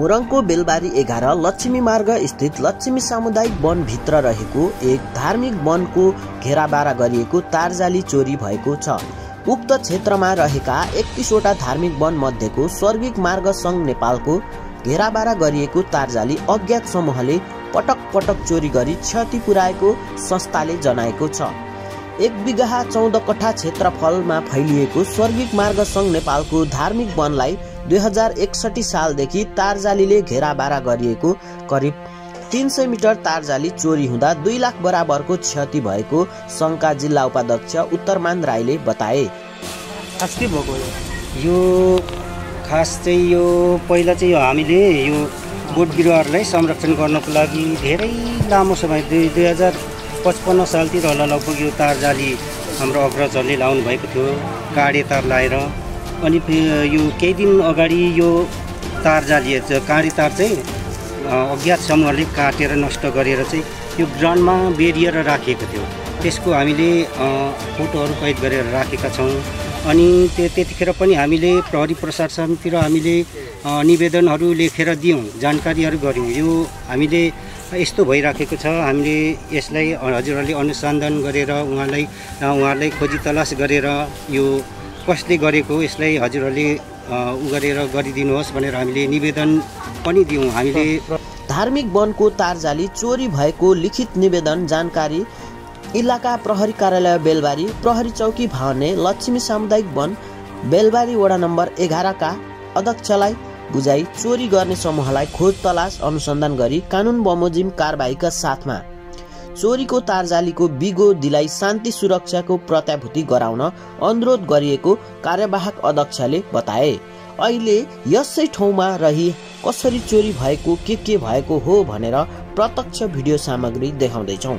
मोरङको बेलबारी 11 लक्ष्मी मार्ग स्थित लक्ष्मी सामुदायिक वन भित्र रहेको एक धार्मिक वनको घेराबारा गरिएको तारजाली चोरी भएको छ। उक्त क्षेत्रमा रहेका 31वटा धार्मिक वन मध्येको स्वर्गिक मार्ग संघ नेपालको घेराबारा गरिएको तारजाली अज्ञात समूहले पटक पटक चोरी गरी क्षति पुर्याएको संस्थाले जनाएको छ। 1 बिघा 14 कट्ठा क्षेत्रफलमा फैलिएको स्वर्गिक मार्ग संघ नेपालको धार्मिक वनलाई 2061 सालदेखि तारजालीले घेराबारा गरिएको करिब 300 मिटर तारजाली चोरी हुँदा 2 लाख बराबरको क्षति भएको संघका जिल्ला उपाध्यक्ष उत्तरमान राईले बताए। के भएको यो खास चाहिँ यो पहिला चाहिँ हामीले यो बोट बिरुवाहरूलाई संरक्षण गर्नको लागि धेरै लामो समय 2055 सालतिर होला लगभग यो तारजाली हाम्रो अग्रजहरूले लाउनु भएको थियो, काडे तार लाएर। अनि यो केही दिन अगाडि यो तारजाली काँडे तार चाहिँ अज्ञात समूहले काटेर नष्ट गरेर चाहिँ यो ग्राउन्डमा बेरिएर राखिएको थियो। त्यसको हामीले फोटोहरू कैद गरेर राखेका छौँ। अनि त्यतिखेर पनि हामीले प्रहरी प्रशासनतिर हामीले निवेदनहरू लेखेर दियौँ, जानकारीहरू गऱ्यौँ। यो हामीले यस्तो भइराखेको छ, हामीले यसलाई हजुरहरूले अनुसन्धान गरेर उहाँलाई खोजी तलास गरेर यो कसले गरेको यसलाई हजुरहरूले गरेर गरिदिनुहोस् भनेर हामीले निवेदन पनि दियौँ। हामीले धार्मिक वनको तारजाली चोरी भएको लिखित निवेदन जानकारी इलाका प्रहरी कार्यालय बेलबारी, प्रहरी चौकी भावने, लक्ष्मी सामुदायिक वन बेलबारी वडा नम्बर 11 का अध्यक्षलाई बुझाई चोरी गर्ने समूहलाई खोज तलास अनुसन्धान गरी कानुन बमोजिम कारबाहीका साथमा चोरीको तारजालीको बिगो दिलाई शान्ति सुरक्षाको प्रत्याभूति गराउन अनुरोध गरिएको कार्यवाहक अध्यक्षले बताए। अहिले यसै ठाउँमा रही कसरी चोरी भएको के भएको हो भनेर प्रत्यक्ष भिडियो सामग्री देखाउँदैछौँ।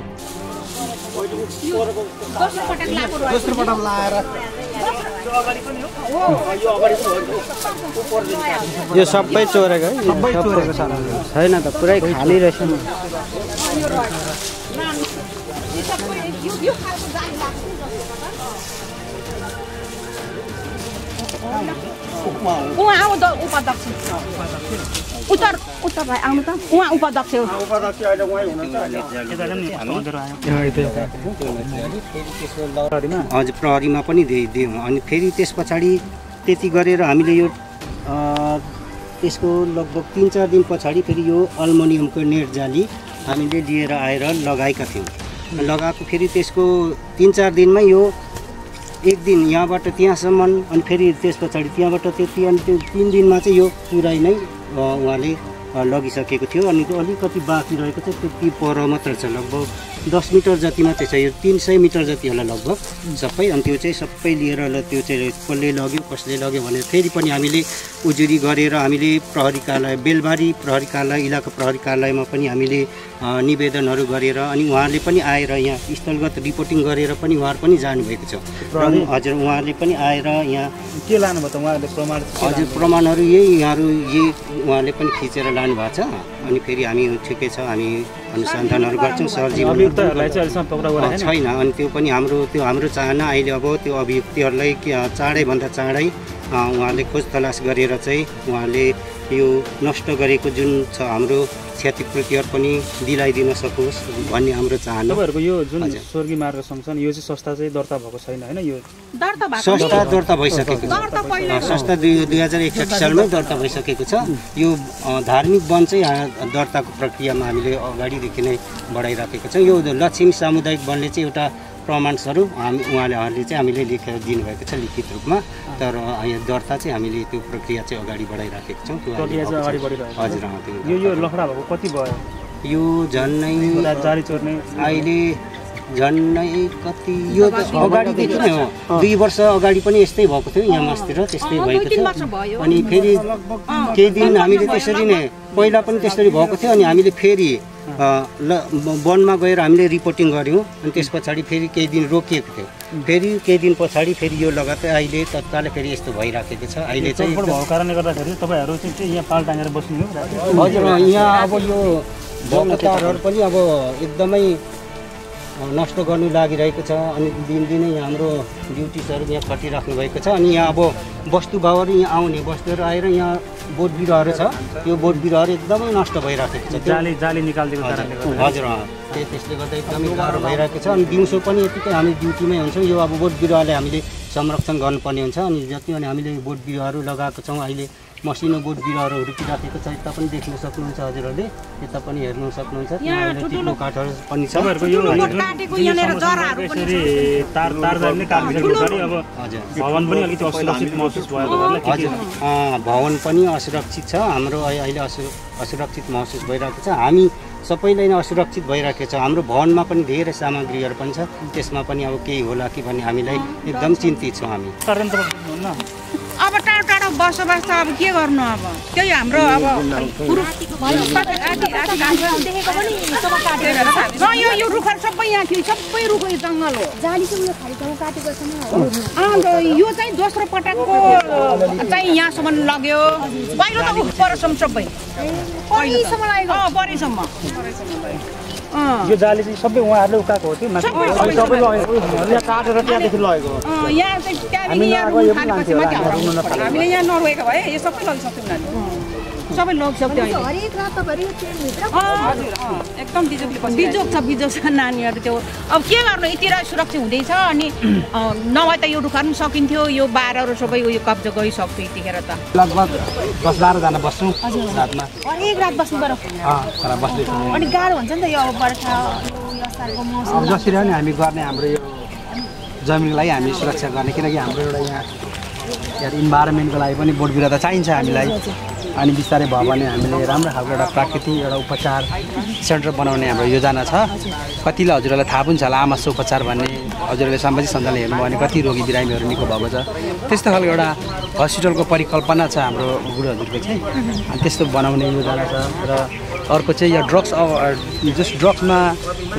यो सबै चोरेको है, सबै चोरेको छैन त, पुरै खाली रहेछ। उहाँ आउँ त उपाध्यक्ष उत्तर आउनु त, उहाँ उपाध्यक्ष हो। हजुर प्रहरीमा पनि दियौँ। अनि फेरि त्यस पछाडि त्यति गरेर हामीले यो त्यसको लगभग 3-4 दिन पछाडि फेरि यो अल्मुनियमको नेट जाली हामीले लिएर आएर लगाएका थियौँ। लगाएको फेरि त्यसको 3-4 दिनमा यो एक दिन यहाँबाट त्यहाँसम्म, अनि फेरि त्यस पछाडि त्यहाँबाट त्यति, अनि त्यो 3 दिनमा चाहिँ यो पुरै नै उहाँले लगिसकेको थियो। अनि अलिकति बाँकी रहेको चाहिँ त्यति पर मात्र छ, लगभग 10 मिटर जति मात्रै छ। यो 300 मिटर जति होला लगभग सबै। अनि त्यो चाहिँ सबै लिएर त्यो चाहिँ कसले लग्यो कसले लग्यो भनेर फेरि पनि हामीले उजुरी गरेर हामीले प्रहरी कार्यालय बेलबारी प्रहरी कार्यालय इलाका प्रहरी कार्यालयमा पनि हामीले निवेदनहरू गरेर अनि उहाँले पनि आएर यहाँ स्थलगत रिपोर्टिङ गरेर पनि उहाँहरू पनि जानुभएको छ। हजुर उहाँले पनि आएर यहाँ के लानुभयो त उहाँहरूले प्रमाण? हजुर प्रमाणहरू यही उहाँले पनि खिचेर लानु भएको छ। अनि फेरि हामी ठिकै छ, हामी अनुसन्धानहरू गर्छौँ। अभियुक्तहरूलाई चाहिँ अहिलेसम्म पक्राउ छैन। अनि त्यो पनि हाम्रो चाहना अहिले अब त्यो अभियुक्तहरूलाई चाँडैभन्दा चाँडै उहाँले खोज तलास गरेर चाहिँ उहाँले यो नष्ट गरेको जुन छ हाम्रो क्षतिपूर्तिहरू पनि दिलाइदिन सकोस् भन्ने हाम्रो चाहना। तपाईँहरूको यो जुन स्वर्गीय मार्ग संघ छ यो चाहिँ संस्था चाहिँ दर्ता भएको छैन हैन? यो संस्था दर्ता भइसकेको छ। संस्था 2061 सालमै दर्ता भइसकेको छ। यो धार्मिक वन चाहिँ दर्ताको प्रक्रियामा हामीले अगाडिदेखि नै बढाइराखेको छौँ। यो लक्ष्मी सामुदायिक वनले चाहिँ एउटा प्रमाणस्वरूप उहाँहरूले चाहिँ हामीले लेखेर दिनुभएको छ लिखित रूपमा। तर यहाँ दर्ता चाहिँ हामीले त्यो प्रक्रिया चाहिँ अगाडि बढाइराखेको छौँ। हजुर यो लफडा भएको कति भयो? यो झन्नै जारी चोर्ने अहिले झन्नै कति यो अगाडिदेखि नै हो। 2 वर्ष अगाडि पनि यस्तै भएको थियो यहाँ मासतिर, त्यस्तै भएको थियो। अनि फेरि केही दिन हामीले त्यसरी नै पहिला पनि त्यसरी भएको थियो। अनि हामीले फेरि वनमा गएर हामीले रिपोर्टिङ गऱ्यौँ। अनि त्यस पछाडि फेरि केही दिन रोकिएको थियो। फेरि केही दिन पछाडि फेरि यो लगातार अहिले तत्कालै फेरि यस्तो भइराखेको छ। अहिले चाहिँ भएको कारणले गर्दाखेरि तपाईँहरू चाहिँ यहाँ पाल टाँगेर बस्नु हो? हजुर यहाँ अब यो भक्ततारहरू पनि अब एकदमै नष्ट गर्नु लागिरहेको छ। अनि दिनदिनै हाम्रो ड्युटिजहरू यहाँ खटिराख्नु भएको छ। अनि यहाँ अब वस्तुभावहरू यहाँ आउने वस्तुहरू आएर यहाँ बोट बिरुवाहरू छ त्यो बोट बिरुवाहरू एकदमै नष्ट भइराखेको छ जाली निकालिदिएको कारणले गर्दा हजुर त्यसले गर्दा एकदमै गाह्रो भइरहेको छ अनि दिउँसो पनि यतिकै हामी ड्युटीमै हुन्छौँ यो अब बोट बिरुवाले हामीले संरक्षण गर्नुपर्ने हुन्छ अनि जति अनि हामीले बोट बिरुवाहरू लगाएको छौँ अहिले मसिनो बोट बिरुवाहरू हुर्किराखेको छ यता पनि देख्न सक्नुहुन्छ हजुरहरूले यता पनि हेर्न सक्नुहुन्छ ठुलो काठहरू पनि छ तपाईँहरूको यो तारजाली नै काटिदिएको गरी अब भवन पनि अलिकति असुरक्षित महसुस भएको हजुर भवन पनि असुरक्षित छ हाम्रो अहिले असुरक्षित महसुस भइरहेको छ हामी सबैलाई नै असुरक्षित भइरहेको छ हाम्रो भवनमा पनि धेरै सामग्रीहरू पनि छ त्यसमा पनि अब केही होला कि भन्ने हामीलाई एकदम चिन्तित छौँ हामी अब टाढो टाढो बसोबास त अब के गर्नु अब त्यही हाम्रो अब यो रुखहरू सबै यहाँ थियो सबै रुख जङ्गल हो यो चाहिँ दोस्रो पटकको चाहिँ यहाँसम्म लग्यो पहिलो त परसम्म सबै परिसम्म यो जाली चाहिँ सबै उहाँहरूले उकाएको हो त्यो काटेर त्यहाँदेखि लगेको हामीले यहाँ नरोएको भए यो सबै लगिसक्थ्यौँ सबै लगिसक्थ्यो एकदम बिजोग छ नानीहरू त्यो अब के गर्नु यति सुरक्षित हुँदैछ अनि नभए त यो रुखहरू पनि सकिन्थ्यो यो बारहरू सबै उयो कब्जा गरिसक्थ्यो यतिखेर त लगभग 10-12 जना बस्छौँ रातमा एक रात बस्नु पर्यो अनि गाह्रो हुन्छ नि त यो अब बर्खा अब जसरी पनि हामी गर्ने हाम्रो यो जमिनलाई हामी सुरक्षा गर्ने किनकि हाम्रो एउटा यहाँ इन्भाइरोमेन्टको लागि पनि बोट बिरुवा त चाहिन्छ हामीलाई अनि बिस्तारै भयो भने हामीले राम्रो खालको एउटा प्राकृतिक एउटा उपचार सेन्टर बनाउने हाम्रो योजना छ कतिलाई हजुरहरूलाई थाहा पनि छ होला आमासु उपचार भन्ने हजुरहरूले सामाजिक सञ्जालमा हेर्नुभयो भने कति रोगी बिरामीहरू निको भएको छ त्यस्तो खालको एउटा हस्पिटलको परिकल्पना छ हाम्रो गुरु हजुरको चाहिँ अनि त्यस्तो बनाउने योजना छ र अर्को चाहिँ यो ड्रग्समा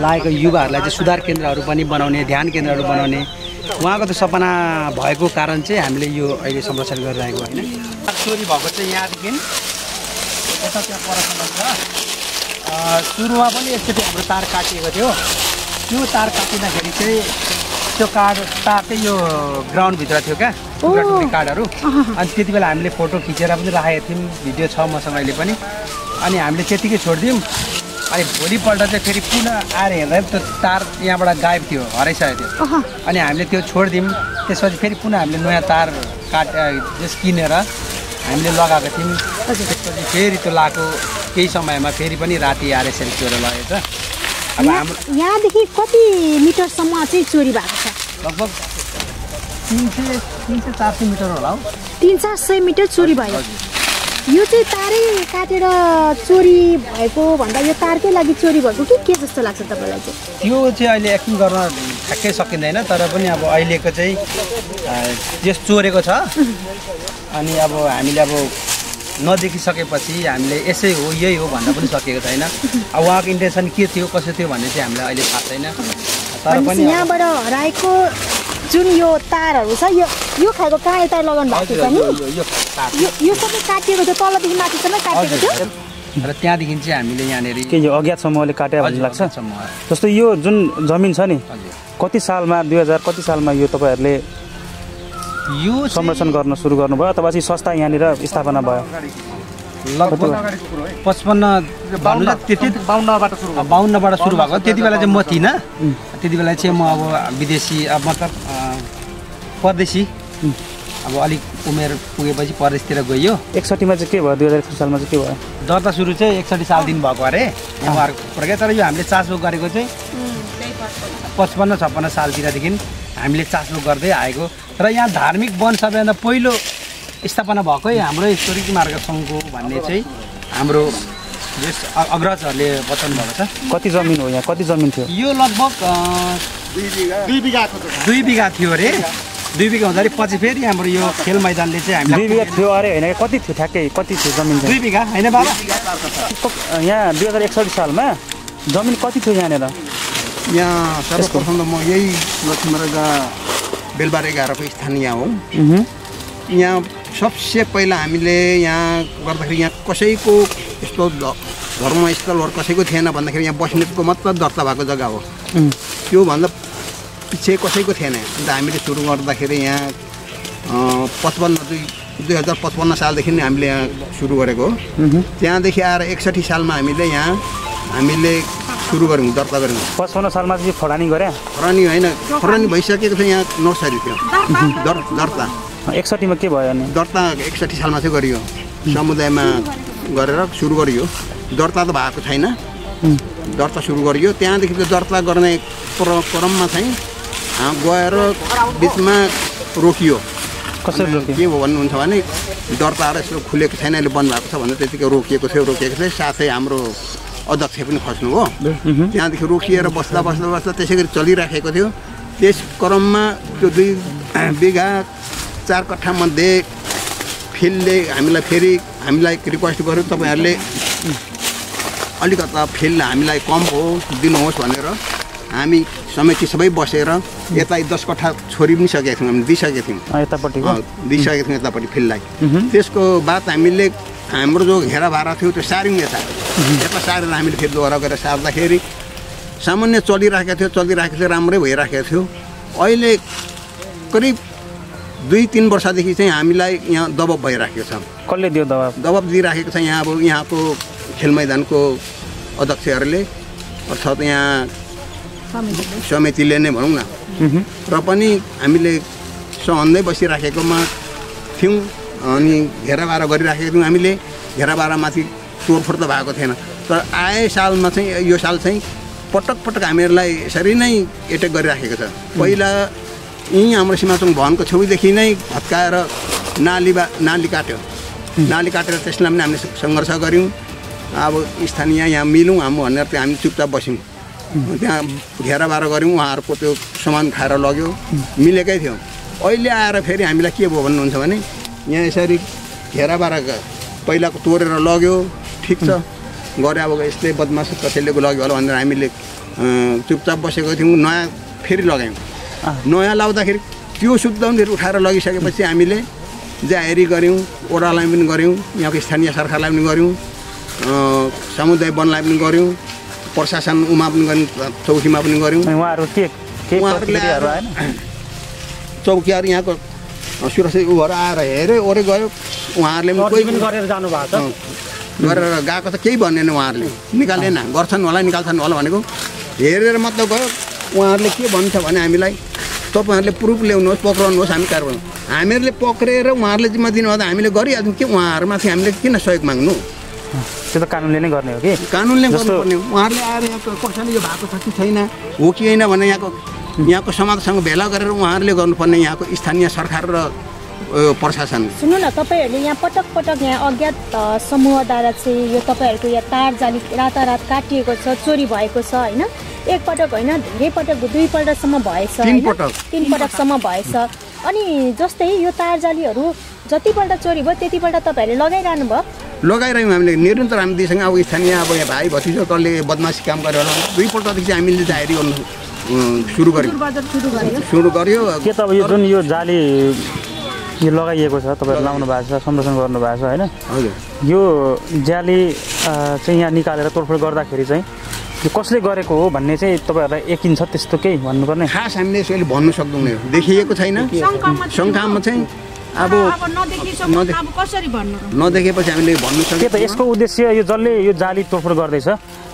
लागेको युवाहरूलाई चाहिँ सुधार केन्द्रहरू पनि बनाउने ध्यान केन्द्रहरू बनाउने उहाँको त सपना भएको कारण चाहिँ हामीले यो अहिले संरक्षण गरिरहेको होइन चोरी भएको चाहिँ यहाँदेखि यता त्यहाँ परसम्म छ सुरुमा पनि एकचोटि हाम्रो तार काटिएको थियो त्यो तार काटिँदाखेरि चाहिँ त्यो तार चाहिँ यो ग्राउन्डभित्र थियो क्या कार्डहरू अनि त्यति बेला हामीले फोटो खिचेर पनि राखेको थियौँ भिडियो छ मसँग अहिले पनि अनि हामीले त्यतिकै छोडिदियौँ अनि भोलिपल्ट चाहिँ फेरि पुनः आएर हेर्दा त्यो तार यहाँबाट गायब थियो हराइसकेको थियो अनि हामीले त्यो छोडिदियौँ त्यसपछि फेरि पुनः हामीले नयाँ तार किनेर हामीले लगाएको थियौँ त्यसपछि फेरि त्यो लगाएको केही समयमा फेरि पनि राति आएर यसरी चोरेर लगेको छ अब हाम्रो यहाँदेखि कति मिटरसम्म चाहिँ चोरी भएको छ लगभग 300-400 मिटर होला हौ 300-400 मिटर चोरी भयो यो चाहिँ तारै काटेर चोरी भएको भन्दा यो तारकै लागि चोरी भएको के जस्तो लाग्छ तपाईँलाई चाहिँ त्यो चाहिँ अहिले एक्टिङ गर्न ठ्याक्कै सकिँदैन तर पनि अब अहिलेको चाहिँ यस चोरेको छ अनि अब हामीले अब नदेखिसकेपछि हामीले यसै हो यही हो भन्न पनि सकेको छैन अब उहाँको इन्टेन्सन के थियो कसो थियो भन्ने चाहिँ हामीलाई अहिले थाहा छैन तर पनि यहाँबाट हराएको जुन यो तारहरू छ यो खालको काँडे तार लगाउनु भएको छ नि यो सबै काटिएको थियो तलदेखि माथिसम्म काटिएको थियो र त्यहाँदेखि चाहिँ हामीले यहाँनिर के यो अज्ञात समूहले काट्यो भन्ने लाग्छ जस्तो यो जुन जमिन छ नि कति सालमा 2000 कति सालमा यो तपाईँहरूले यो संरक्षण गर्न सुरु गर्नुभयो अथवा चाहिँ संस्था यहाँनिर स्थापना भयो लगभग 52बाट सुरु भएको त्यति बेला चाहिँ म थिइनँ त्यति बेला चाहिँ म अब विदेशी अब मतलब परदेशी अब अलिक उमेर पुगेपछि परदेशतिर गयो 61मा चाहिँ के भयो 2061 सालमा चाहिँ के भयो दर्ता सुरु चाहिँ 61 सालदेखि भएको अरे उहाँहरूको प्रक्रिया तर यो हामीले चासबुक गरेको चाहिँ 55-56 सालतिरदेखि हामीले चासबुक गर्दै आएको र यहाँ धार्मिक वन सबैभन्दा पहिलो स्थापना भएकै हाम्रो स्वर्गीय मार्ग सङ्घको भन्ने चाहिँ हाम्रो अग्रजहरूले बताउनु भएको छ कति जमिन हो यहाँ कति जमिन थियो यो लगभग 2 बिघा थियो अरे 2 बिघा हुँदाखेरि पछि फेरि हाम्रो यो खेल मैदानले चाहिँ हामीलाई 2 बिघा थियो अरे होइन कति थियो ठ्याक्कै कति थियो जमिन 2 बिघा होइन बाबा यहाँ 2061 सालमा जमिन कति थियो यहाँनिर यहाँ सर्वप्रथम त म यही लक्ष्मीराजा बेलबारी 11 को स्थानीय हो यहाँ सबसे पहिला हामीले यहाँ गर्दाखेरि यहाँ कसैको यस्तो धर्मस्थलहरू कसैको थिएन भन्दाखेरि यहाँ बस्नेतको मात्र दर्ता भएको जग्गा हो त्योभन्दा पछि कसैको थिएन अन्त हामीले सुरु गर्दाखेरि यहाँ 55 2055 सालदेखि नै हामीले यहाँ सुरु गरेको हो। त्यहाँदेखि आएर 61 सालमा हामीले सुरु गऱ्यौँ, दर्ता गऱ्यौँ। 55 सालमा चाहिँ फडानी गरे? फडानी होइन, फडानी भइसकेको थियो, यहाँ नर्सरी थियो दर्ता। 61 मा के भयो अनि? दर्ता 61 सालमा चाहिँ गरियो, समुदायमा गरेर सुरु गरियो। दर्ता त भएको छैन, दर्ता सुरु गरियो। त्यहाँदेखि त्यो दर्ता गर्ने क्रममा चाहिँ गएर बिचमा रोकियो। कसरी रोकियो? के हो भन्नुहुन्छ भने दर्ताहरू यसो खुलेको छैन, अहिले बन्द भएको छ भनेर त्यतिकै रोकिएको थियो। साथै हाम्रो अध्यक्ष पनि खस्नु हो। त्यहाँदेखि रोकिएर बस्दा त्यसै गरी चलिराखेको थियो। त्यस क्रममा त्यो 2 बिघा 4 कट्ठा मध्ये फिल्डले हामीलाई रिक्वेस्ट गर्यो, तपाईँहरूले अलिकता फिल्ड हामीलाई कम हो दिनुहोस् भनेर हामी समिति सबै बसेर यता 10 कट्ठा छोडी पनि सकेका थियौँ, हामी दिइसकेका थियौँ यतापट्टि फिल्डलाई। त्यसको बाद हामीले हाम्रो जो घेराबारा थियो त्यो सार्यौँ, यता सारेर हामीले फेरि दोहोरा गरेर सार्दाखेरि सामान्य चलिराखेको थियो, राम्रै भइराखेको थियो। अहिले करिब 2-3 वर्षदेखि चाहिँ हामीलाई यहाँ दबाब भइराखेको छ। कसले दियो दबाब दिइराखेको छ यहाँ? अब यहाँको खेल मैदानको अध्यक्षहरूले अर्थात् यहाँ समितिले नै भनौँ न। र पनि हामीले सहँदै बसिराखेकोमा थियौँ। अनि घेराबारा गरिराखेको थियौँ हामीले। घेराबारामाथि तोडफोड त भएको थिएन, तर आए सालमा चाहिँ यो साल चाहिँ पटक हामीहरूलाई यसरी नै एटेक गरिराखेको छ। पहिला यहीँ हाम्रो सीमाचोङ भवनको छेउदेखि नै भत्काएर नाली काट्यो। नाली काटेर त्यसलाई पनि हामीले सङ्घर्ष गऱ्यौँ। अब स्थानीय यहाँ मिलौँ भनेर चाहिँ हामी चुपचाप बस्यौँ। त्यहाँ घेराबारा गऱ्यौँ, उहाँहरूको त्यो सामान खाएर लग्यो, मिलेकै थियो। अहिले आएर फेरि हामीलाई के भयो भन्नुहुन्छ भने यहाँ यसरी घेराबारा पहिलाको तोडेर लग्यो, ठिक छ गरे, अब यस्तै बदमास कसैले लग्यो होला भनेर हामीले चुपचाप बसेको थियौँ। नयाँ फेरि लगायौँ। नयाँ लाउँदाखेरि त्यो शुद्ध फेरि उठाएर लगिसकेपछि हामीले जाहेरी गऱ्यौँ, ओडालाई पनि गऱ्यौँ, यहाँको स्थानीय सरकारलाई पनि गऱ्यौँ, समुदाय वनलाई पनि गऱ्यौँ, प्रशासन उमा पनि गऱ्यौँ, चौकीमा पनि गऱ्यौँ। उहाँहरूले चौकीहरू यहाँको सुरक्षा उहरू आएर हेऱ्यो ओरे गयो। उहाँहरूले पनि गरेर जानुभएको छ, गरेर गएको त केही भन्दैन, उहाँहरूले निकालेन, गर्छन् होला निकाल्छन् होला भनेको हेरेर मात्र गयो। उहाँहरूले के भन्छ भने हामीलाई तपाईँहरूले प्रुफ ल्याउनुहोस्, पक्राउनुहोस्, हामी कारबाही। हामीहरूले पक्रेर उहाँहरूले जिम्मा दिनुभयो त हामीले गरिहाल्छौँ कि उहाँहरूमाथि हामीले किन सहयोग माग्नु? त्यो त कानुनले नै गर्ने हो कि, कानुनले गर्नुपर्ने। उहाँहरूले आएर यहाँको कसैले यो भएको छ कि छैन, हो कि होइन भने यहाँको समाजसँग भेला गरेर उहाँहरूले गर्नुपर्ने, यहाँको स्थानीय सरकार र प्रशासन। सुन्नु न, तपाईँहरूले यहाँ पटक यहाँ अज्ञात समूहद्वारा चाहिँ यो तपाईँहरूको यहाँ तार जाली रातारात काटिएको छ, चोरी भएको छ होइन? एकपटक होइन, धेरै पटक, 2 पल्टसम्म भएछ, 3 पटकसम्म भएछ। अनि जस्तै यो तार जालीहरू जतिपल्ट चोरी भयो त्यतिपल्ट तपाईँहरूले लगाइरहनु भयो? लगाइरह्यौँ हामीले निरन्तर। हामीसँग अब स्थानीय अब यहाँ भाइ भतिजो कसले बदमासी काम गरेर 2 पल्टदेखि हामीले जाहेरी गर्नु सुरु गर्यो। के त अब यो जुन यो जाली यो लगाइएको छ, तपाईँहरू लाउनु भएको छ, संरक्षण गर्नुभएको छ होइन? हजुर। यो जाली चाहिँ यहाँ निकालेर तोडफोड गर्दाखेरि चाहिँ यो कसले गरेको हो भन्ने चाहिँ तपाईँहरूलाई यकिन छ? त्यस्तो केही भन्नुपर्ने? खास हामीले यसले भन्नु सक्दैनौँ, देखिएको छैन। शङ्कामा चाहिँ अब नदेखेपछि हामीले भन्नु सक्छ। के त यसको उद्देश्य यो जसले यो जाली तोडफोड गर्दैछ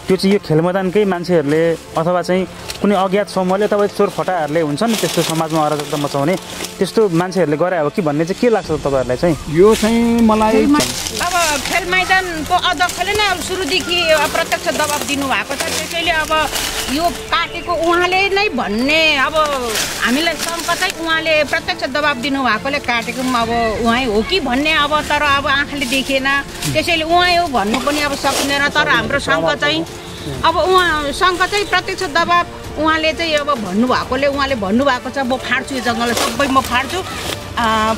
त्यो चाहिँ यो खेल मैदानकै मान्छेहरूले अथवा चाहिँ कुनै अज्ञात समूहले अथवा चोर फटाहरूले हुन्छ नि त्यस्तो समाजमा अराजकता मचाउने त्यस्तो मान्छेहरूले गरे हो कि भन्ने चाहिँ के लाग्छ तपाईँहरूलाई चाहिँ? यो चाहिँ मलाई अब खेल मैदानको अध्यक्षले नै अब सुरुदेखि प्रत्यक्ष दबाब दिनुभएको छ, त्यसैले अब यो काटेको उहाँले नै भन्ने अब हामीलाई शङ्का चाहिँ उहाँले प्रत्यक्ष दबाब दिनुभएकोले काटेको अब उहाँ हो कि भन्ने। अब तर अब आँखाले देखेन, त्यसैले उहाँ हो भन्नु पनि अब सकिँदैन। तर हाम्रो शङ्का चाहिँ अब उहाँसँग चाहिँ प्रत्यक्ष दबाब उहाँले चाहिँ अब भन्नुभएकोले उहाँले भन्नुभएको छ म फाड्छु यो जङ्गल सबै म फाड्छु,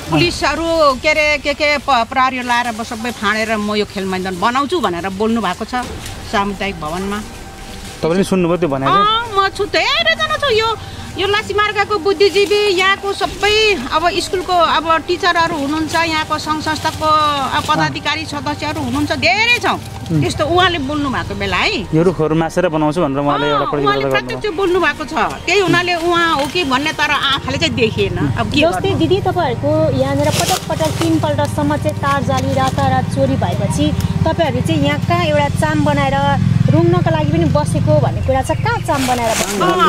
पुलिसहरू के अरे के प्रहरी लाएर म सबै फाँडेर म यो खेल मैदान बनाउँछु भनेर बोल्नु भएको छ सामुदायिक भवनमा। तपाईँले सुन्नुभयो त्यो भनेको? म छु, धेरैजना छु। यो यो लासी मार्गको बुद्धिजीवी यहाँको सबै अब स्कुलको अब टिचरहरू हुनुहुन्छ यहाँको सङ्घ संस्थाको पदाधिकारी सदस्यहरू हुनुहुन्छ धेरै छौँ त्यस्तो उहाँले बोल्नु भएको बेला है यो रुखहरू मासेर बनाउँछु भनेर उहाँले एउटा उहाँले प्रत्यक्ष बोल्नु भएको छ त्यही हुनाले उहाँ हो कि भन्ने तर आँखाले चाहिँ देखिएन अब के जस्तै दिदी तपाईँहरूको यहाँनिर पटक पटक 3 पल्टसम्म चाहिँ तार जाली रातारात चोरी भएपछि तपाईँहरू चाहिँ यहाँ कहाँ एउटा चाम बनाएर रुङ्नको लागि पनि बसेको भन्ने कुरा चाहिँ कहाँ चाम बनाएर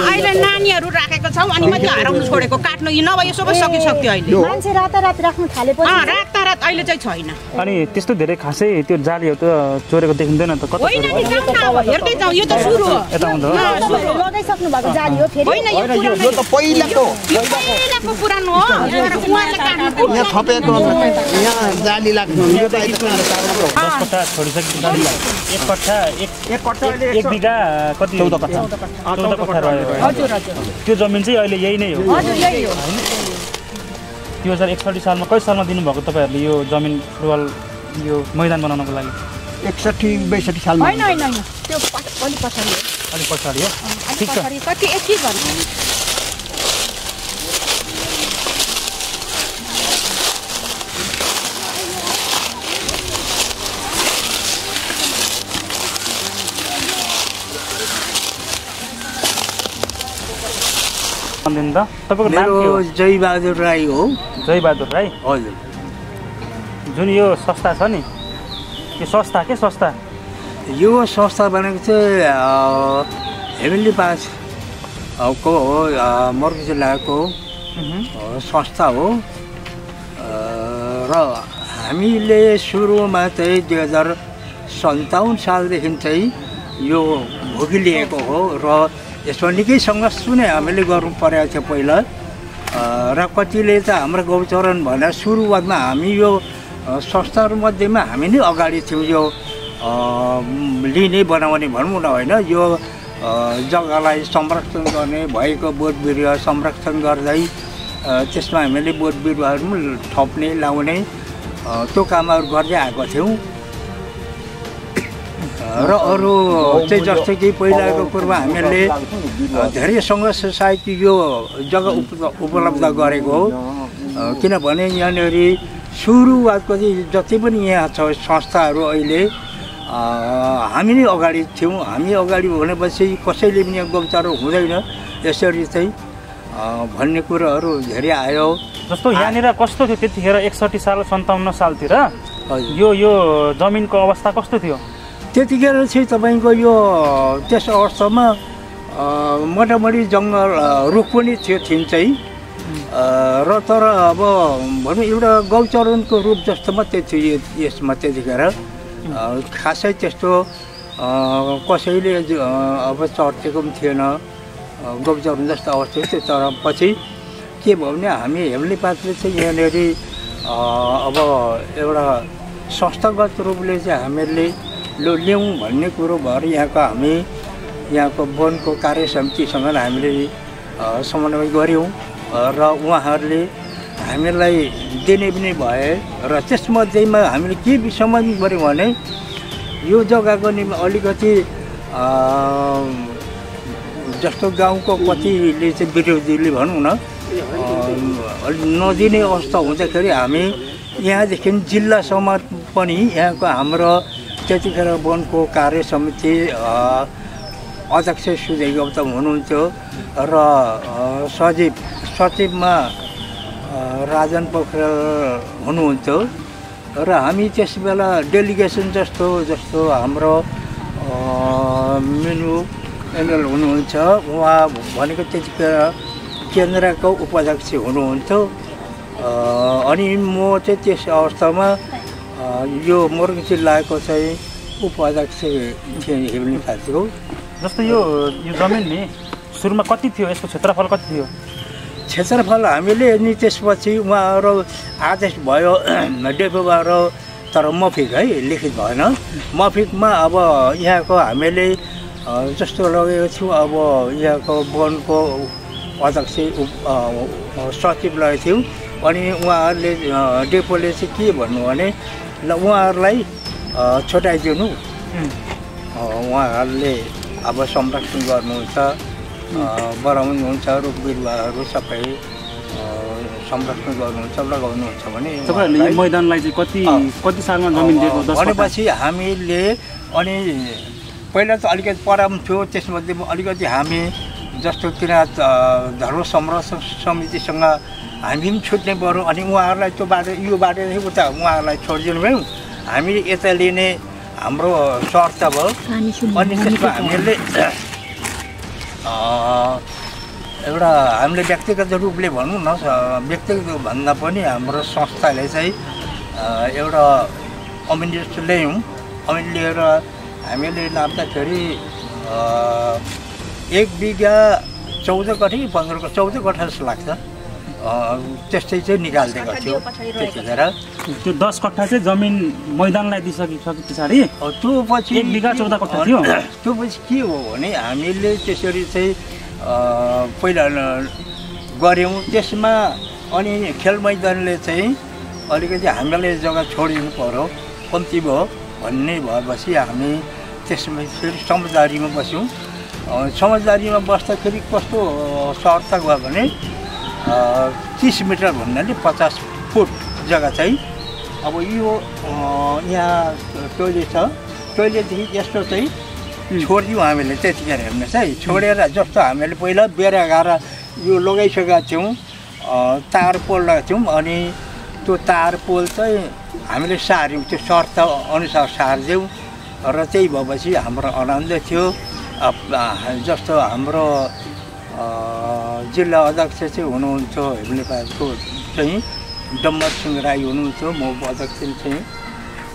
अहिले नानीहरू राखेको छौँ अनि मात्रै हराउनु छोडेको काट्नु नभए यो सबै सकिसक्यो अहिले मान्छे रातारात राख्नु थालेपछि रातारात अहिले चाहिँ छैन अनि त्यस्तो धेरै खासै त्यो जालीहरू त चोरेको देखिँदैन त कता होइन नि जाउँ न अब हेर्दै जाउँ यो त सुरु हो यता हुँदो तपाईँहरूले लगाइसक्नु भएको जाली हो फेरि होइन यो त पहिलाको पुरानो हो उहाँले काट्नु यहाँ थपेको यहाँ जाली लाग्नु यो त 10 कट्टा छोडिसक्यो एक कट्टा एक बिघा कति 14 कट्टा रह्यो त्यो जमिन चाहिँ अहिले यही नै हो हजुर यही हो 2061 सालमा कति सालमा दिनुभएको तपाईँहरूले यो जमिन फुटबल यो मैदान बनाउनको लागि 61-62 सालमा होइन त्यो अलि पछाडि हो अलिक पछाडि हो ठिक छ कति एक के भन्नु तपाईँको नाम के हो जयबहादुर राई हो जयबहादुर राई हजुर जुन यो संस्था छ नि यो संस्था के संस्था यो संस्था भनेको चाहिँ हेभेन्ली पास को हो मर्ग जिल्लाको संस्था हो र हामीले सुरुमा चाहिँ 2057 सालदेखि चाहिँ यो भोगिलिएको हो र यसमा निकै सङ्घर्ष नै हामीले गर्नु परेको थियो पहिला र कतिले त हाम्रो गौचरण भनेर सुरुवातमा हामी यो संस्थाहरूमध्येमा हामी नै अगाडि थियौँ यो लिने बनाउने भनौँ न होइन यो जग्गालाई संरक्षण गर्ने भएको बोट बिरुवा संरक्षण गर्दै त्यसमा हामीले बोट बिरुवाहरू पनि थप्ने लाउने त्यो कामहरू गर्दै आएको थियौँ र अरू चाहिँ जस्तो कि पहिलाको कुरोमा हामीले धेरै सङ्घर्ष सायद यो जग्गा उपलब्ध गरेको हो किनभने यहाँनिर सुरुवातको चाहिँ जति पनि यहाँ छ संस्थाहरू अहिले हामी नै अगाडि थियौँ हामी अगाडि भनेपछि कसैले पनि यहाँ गौचरो हुँदैन यसरी चाहिँ भन्ने कुराहरू धेरै आयो जस्तो यहाँनिर कस्तो थियो त्यतिखेर 61 साल 57 सालतिर यो जमिनको अवस्था कस्तो थियो त्यतिखेर चाहिँ तपाईँको यो त्यस अवस्थामा मोटामोटी जङ्गल रुख पनि थिएन चाहिँ र तर अब भनौँ एउटा गौचरणको रूप जस्तो मात्रै थियो यसमा त्यतिखेर खासै त्यस्तो कसैले अब चर्चेको पनि थिएन गौचरण जस्तो अवस्था थियो तर पछि के भयो भने हामी हेभेन्ली पासले चाहिँ यहाँनिर अब एउटा संस्थागत रूपले चाहिँ हामीले ल्याउँ भन्ने कुरो भएर यहाँको वनको कार्य समितिसँग हामीले समन्वय गऱ्यौँ र उहाँहरूले हामीलाई दिने पनि भए र त्यसमध्येमा हामीले के विषयमा गऱ्यौँ भने यो जग्गाको निम्ति अलिकति जस्तो गाउँको कतिले चाहिँ विरोधीले भनौँ न अलि नदिने अवस्था हुँदाखेरि हामी यहाँदेखि जिल्लासम्म पनि यहाँको हाम्रो त्यतिखेर वनको कार्य समिति अध्यक्ष सुजय गौतम हुनुहुन्थ्यो र सचिवमा राजन पोखरेल हुनुहुन्थ्यो र हामी त्यस बेला डेलिगेसन जस्तो हाम्रो मिनु एनएल हुनुहुन्छ उहाँ भनेको त्यतिखेर केन्द्रको उपाध्यक्ष हुनुहुन्थ्यो अनि म चाहिँ त्यस अवस्थामा यो मोरङ जिल्लाको चाहिँ उपाध्यक्ष थिएँ हेभेन्ली पासको जस्तो यो जमिन नि सुरुमा कति थियो यसको क्षेत्रफल कति थियो क्षेत्रफल हामीले नि त्यसपछि उहाँहरू आदेश भयो डेपो भएर तर मफिक है लिखित भएन मफिकमा अब यहाँको हामीले जस्तो लगेको थियौँ अब यहाँको वनको अध्यक्ष सचिव लगेको थियौँ अनि उहाँहरूले डेपोले चाहिँ के भन्नु भने ल उहाँहरूलाई छुट्याइदिनु उहाँहरूले अब संरक्षण गर्नुहुन्छ बढाउनुहुन्छ, रुख बिरुवाहरू सबै संरक्षण गर्नुहुन्छ, लगाउनुहुन्छ भने तपाईँहरूले यो मैदानलाई चाहिँ कति सालमा जमिन दिएको? भनेपछि हामीले अनि पहिला त अलिकति पराम थियो, त्यसमध्ये अलिकति हामी जस्तो किन धर्म संरक्षण समितिसँग हामी पनि छुट्ने पऱ्यो अनि उहाँहरूलाई त्यो बाटो यो बाटोदेखि उता उहाँहरूलाई छोडिदिनु भयौँ। हामीले यता लिने हाम्रो शर्त भयो। अनि त्यसमा हामीले एउटा हामीले व्यक्तिगत रूपले भनौँ न, व्यक्तिगत भन्दा पनि हाम्रो संस्थाले चाहिँ एउटा अमिनेस ल्यायौँ। अमिन लिएर हामीले नाप्दाखेरि 1 बिघा 14 कठी 14 कठा जस्तो लाग्छ, त्यस्तै चाहिँ निकालिदिएको थियो त्यतिखेर। त्यो 10 कट्ठा चाहिँ जमिन मैदानलाई दिइसके पछाडि त्यो पछि 1 बिघा 14 कट्ठा थियो। त्यो पछि के हो भने हामीले त्यसरी चाहिँ पहिला गऱ्यौँ। त्यसमा अनि खेल मैदानले चाहिँ अलिकति हामीलाई जग्गा छोडिदिनु पर्यो, कम्ती भयो भन्ने भएपछि हामी त्यसमा फेरि समझदारीमा बस्यौँ। समझदारीमा बस्दाखेरि कस्तो शर्त गयो भने 30 मिटर भन्नाले 50 फुट जग्गा चाहिँ अब यो यहाँ टोइलेट छ, टोइलेटदेखि यस्तो चाहिँ छोडिदिउँ हामीले। त्यतिखेर हेर्नुहोस् है, छोडेर जस्तो हामीले पहिला बेरा गाएर यो लगाइसकेका थियौँ, तार पोल लगाएको थियौँ। अनि त्यो तार पोल चाहिँ हामीले सार्यौँ, त्यो शर्त अनुसार सारिदियौँ र त्यही भएपछि हाम्रो आनन्द थियो। जस्तो हाम्रो जिल्ला अध्यक्ष चाहिँ हुनुहुन्थ्यो नेपालको चाहिँ डम्बर सिंह राई हुनुहुन्थ्यो, म अध्यक्ष चाहिँ।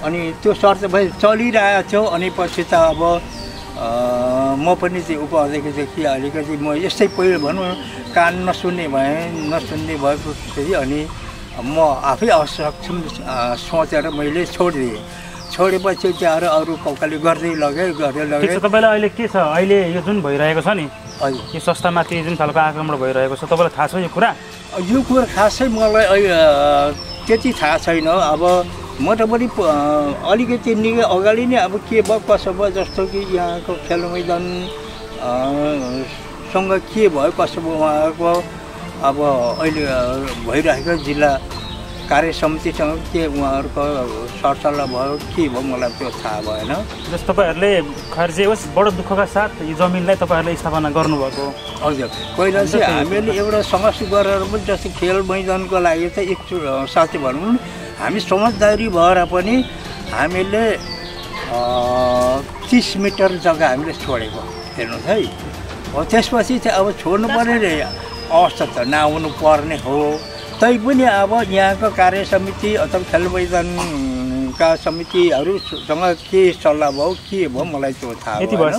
अनि त्यो शर्त भए चलिरहेको थियो। अनि पछि त अब म पनि चाहिँ उपाध्यक्षदेखि अलिकति म यस्तै पहिलो भनौँ कान नसुन्ने भएको फेरि अनि म आफै असक्षम सोचेर मैले छोडिदिएँ। छोडेपछि चाहिँ अरू कौकाली गर्दै लगेँ। तपाईँलाई अहिले के छ, अहिले यो जुन भइरहेको छ नि यो संस्थामाथि जुन खालको आक्रमण भइरहेको छ, तपाईँलाई थाहा छ यो कुरा? यो कुरा खासै मलाई त्यति थाहा छैन। अब मोटामोटी अलिकति निकै अगाडि नै अब के भयो कसो भयो, जस्तो कि यहाँको खेल मैदान सँग के भयो कसो भयो उहाँको अब अहिले भइरहेको जिल्ला कार्य समितिसँग के उहाँहरूको सरसल्लाह भयो के भयो मलाई त्यो थाहा भएन। जस्तो तपाईँहरूले खर्चे होस् बडो दुःखका साथ यो जमिनलाई तपाईँहरूले स्थापना गर्नुभएको? हजुर, पहिला चाहिँ हामीले एउटा समस्या गरेर पनि जस्तो खेल मैदानको लागि त एक साथी भनौँ हामी समझदारी भएर पनि हामीले 30 मिटर जग्गा हामीले छोडेको हेर्नुहोस् है। हो त्यसपछि चाहिँ अब छोड्नुपर्ने अवस्था त नआउनु पर्ने हो। तैपनि अब यहाँको कार्य समिति अथवा खेल मैदानका समितिहरूसँग के सल्लाह भयो के भयो मलाई त्यो थाहा भएन।